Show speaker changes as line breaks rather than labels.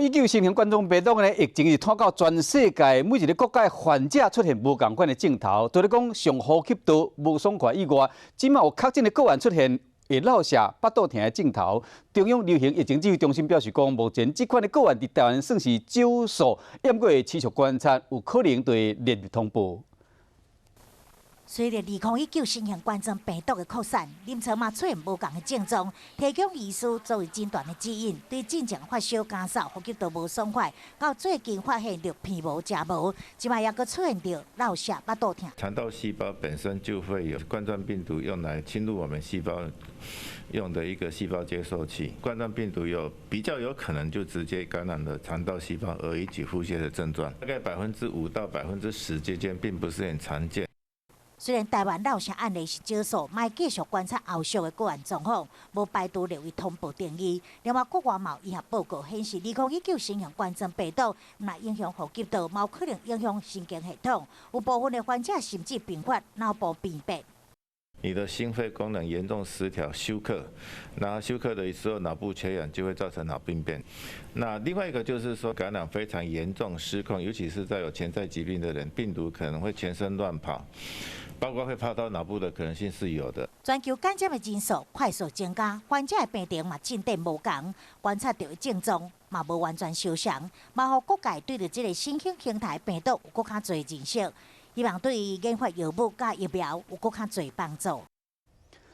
19新型冠狀病毒的疫情是拖到全世界每一个國家患者出現無仝款的症頭，除了講上呼吸道無爽快以外，這馬有確診的個案出現會落瀉、腹肚疼的症頭。中央流行疫情指揮中心表示講，目前這款的個案佇台灣算是少數，毋過會持續觀察，有可能會列入通報。
隨著2019新型冠狀病毒的擴散，臨床嘛出現無仝的症狀，提供醫師作為診斷的指引。對進前發燒、乾燥、呼吸道無爽快，到最近發現著鼻毛、食毛，這擺猶閣出現著落瀉、腹肚疼。
腸道細胞本身就會有冠狀病毒用來侵入我們細胞用的一個細胞接受器，冠狀病毒有比較有可能就直接感染了腸道細胞而引起腹瀉的症狀，大概5%到10%之間，並不是很常見。
雖然台灣落瀉案例是少數，嘛會繼續觀察後續的個案狀況，無排除列為通報定義。另外，國外嘛有醫學報告顯示，2019新型冠狀病毒毋但影響呼吸道，嘛有可能影響神經系統，有部分的患者甚至併發腦部病變。
你的心肺功能嚴重失調、休克，然後休克的時候腦部缺氧就會造成腦病變。那另外一個就是說感染非常嚴重失控，尤其是在有潛在疾病的人，病毒可能會全身亂跑，包括會跑到腦部的可能性是有的。
全球感染的人數快速增加，患者的病程嘛進展無仝，觀察著的症狀嘛無完全相仝，嘛予各界對著這个新興形態病毒有閣較濟認識，希望對研發藥物佮疫苗有閣較濟幫助。